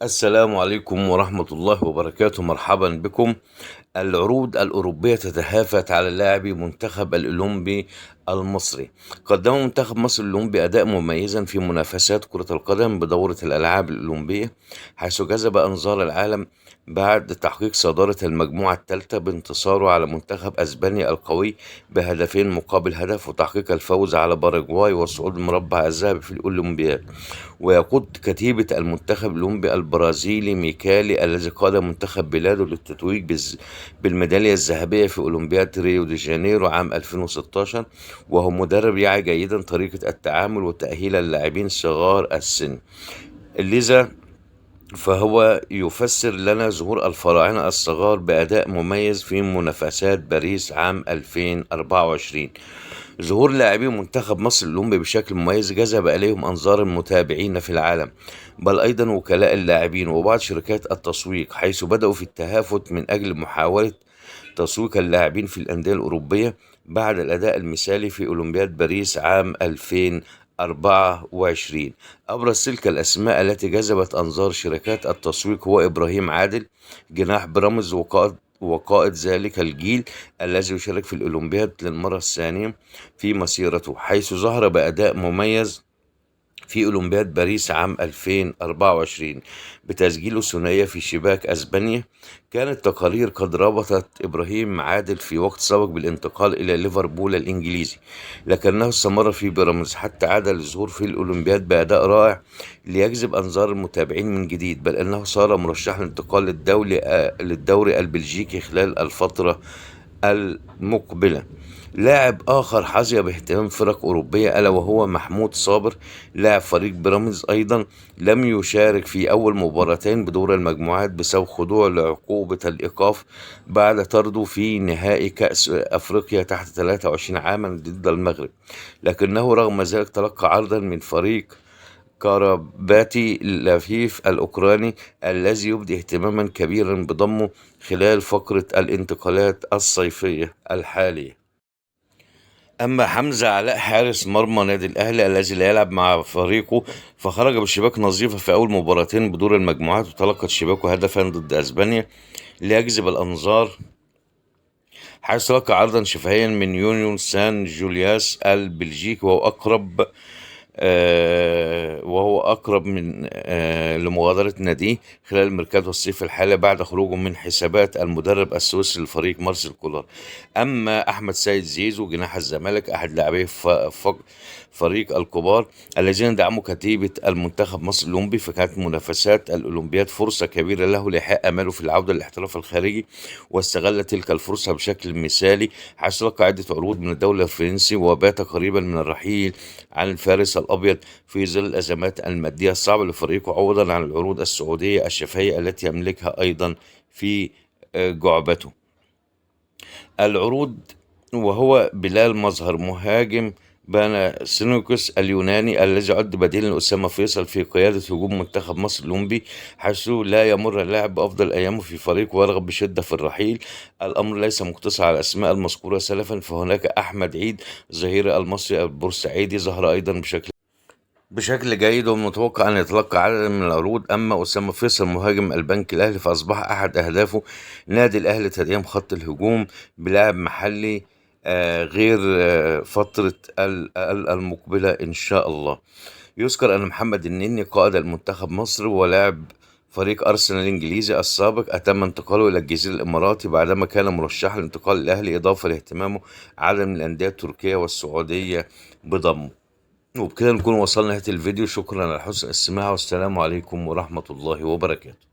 السلام عليكم ورحمة الله وبركاته، مرحبا بكم. العروض الأوروبية تتهافت على لاعبي منتخب الأولمبي المصري. قدم منتخب مصر الأولمبي أداء مميزا في منافسات كرة القدم بدورة الألعاب الأولمبية، حيث جذب أنظار العالم بعد تحقيق صدارة المجموعة الثالثة بانتصاره على منتخب أسبانيا القوي بهدفين مقابل هدف، وتحقيق الفوز على باراغواي والصعود المربع الذهبي في الأولمبياد. ويقود كتيبة المنتخب الأولمبي البرازيلي ميكالي الذي قاد منتخب بلاده للتتويج بالميدالية الذهبية في أولمبياد ريو دي جانيرو عام 2016، وهو مدرب يعي جيدا طريقة التعامل وتأهيل اللاعبين صغار السن، لذا فهو يفسر لنا ظهور الفراعنة الصغار بأداء مميز في منافسات باريس عام 2024. ظهور لاعبي منتخب مصر الأولمبي بشكل مميز جذب إليهم أنظار المتابعين في العالم، بل أيضا وكلاء اللاعبين وبعض شركات التسويق، حيث بدأوا في التهافت من أجل محاولة تسويق اللاعبين في الأندية الأوروبية بعد الأداء المثالي في أولمبياد باريس عام 2024. أبرز تلك الأسماء التي جذبت أنظار شركات التسويق هو إبراهيم عادل جناح بيراميدز وقائد ذلك الجيل الذي يشارك في الأولمبياد للمرة الثانية في مسيرته، حيث ظهر بأداء مميز في أولمبياد باريس عام 2024 بتسجيله ثنائية في شباك أسبانيا. كانت تقارير قد ربطت إبراهيم عادل في وقت سابق بالانتقال إلى ليفربول الإنجليزي، لكنه استمر في بيراميدز حتى عاد للظهور في الأولمبياد بأداء رائع ليجذب أنظار المتابعين من جديد، بل أنه صار مرشحا للانتقال للدوري البلجيكي خلال الفترة المقبلة. لاعب آخر حظي باهتمام فرق أوروبية ألا وهو محمود صابر لاعب فريق بيراميدز، أيضا لم يشارك في أول مباراتين بدور المجموعات بسبب خضوعه لعقوبة الإيقاف بعد طرده في نهائي كأس أفريقيا تحت 23 عاما ضد المغرب، لكنه رغم ذلك تلقى عرضا من فريق كارباتي لفيف الأوكراني الذي يبدي اهتماما كبيرا بضمه خلال فقرة الانتقالات الصيفية الحالية. أما حمزة علاء حارس مرمى نادي الأهلي الذي لا يلعب مع فريقه فخرج بشباك نظيفة في أول مباراتين بدور المجموعات، وتلقت شباكه هدفا ضد أسبانيا ليجذب الأنظار، حيث تلقى عرضا شفهيا من يونيون سان جولياس البلجيكي، وهو أقرب من لمغادرة ناديه خلال ميركاتو الصيف الحالي بعد خروجه من حسابات المدرب السويسري للفريق مارسيل كولر. أما أحمد سيد زيزو جناح الزمالك أحد لاعبي فريق الكبار الذين دعموا كتيبة المنتخب مصر الأولمبي، فكانت منافسات الأولمبياد فرصة كبيرة له لإحياء آماله في العودة للاحتراف الخارجي، واستغل تلك الفرصة بشكل مثالي حيث تلقى عدة عروض من الدولة الفرنسي وبات قريبا من الرحيل عن الفارس الأبيض في ظل الأزمات المادية الصعبة لفريقه، عوضا عن العروض السعودية الشفهية التي يملكها أيضا في جعبته. العروض وهو بلال مظهر مهاجم باناسينيكوس اليوناني الذي عد بديلا لأسامة فيصل في قيادة هجوم منتخب مصر الأولمبي، حيث لا يمر اللاعب بأفضل أيامه في فريق ويرغب بشدة في الرحيل. الأمر ليس مقتصر على الأسماء المذكورة سلفا، فهناك أحمد عيد ظهير المصري البورسعيدي ظهر أيضا بشكل جيد ومتوقع أن يتلقى عددا من العروض. أما أسامة فيصل مهاجم البنك الأهلي فأصبح أحد أهدافه نادي الأهلي تدعيم خط الهجوم بلاعب محلي غير فترة المقبلة إن شاء الله. يذكر أن محمد النني قائد المنتخب مصر ولاعب فريق أرسنال الإنجليزي السابق أتم انتقاله إلى الجزيرة الإماراتي بعدما كان مرشحا للانتقال للأهلي، إضافة لاهتمامه عدد من الأندية التركية والسعودية بضمه. وبكده نكون وصلنا لنهاية الفيديو. شكرا على حسن الاستماع، والسلام عليكم ورحمة الله وبركاته.